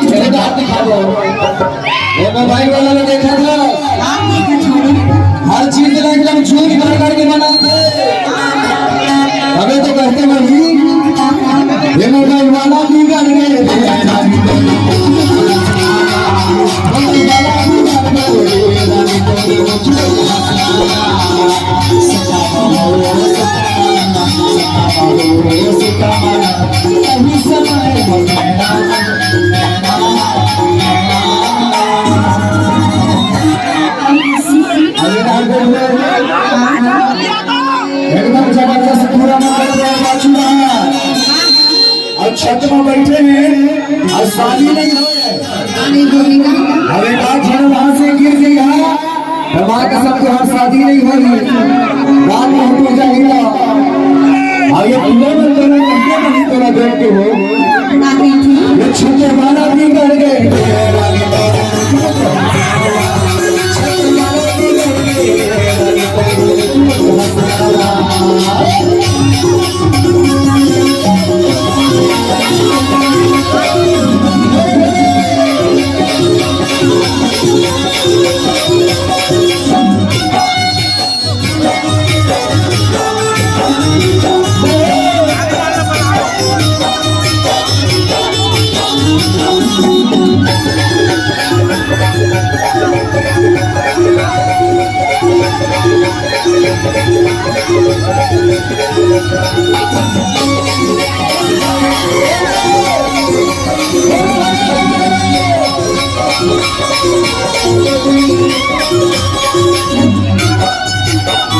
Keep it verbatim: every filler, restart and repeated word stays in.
मेरे को हाथ दिखा दो। ये मोबाइल वाला ने देखा था? हर चीज ना एकदम चूर कर करके बनाते। अबे तो कहते वही, ये मोबाइल वाला बिगड़ गए। एकदम जबरदस्त, पूरा मंडल में नाच रहा है। और छत में बैठे हैं और शादी नहीं हुई है। अरे रात भर वहां से गिर गई है, तो माँ कसम, तुहार शादी नहीं होही। रात में हम तो जाएगा। और ये पूरा मंडल में नहीं, तोला देख के हो। ये छोटे वाला भी डर गए।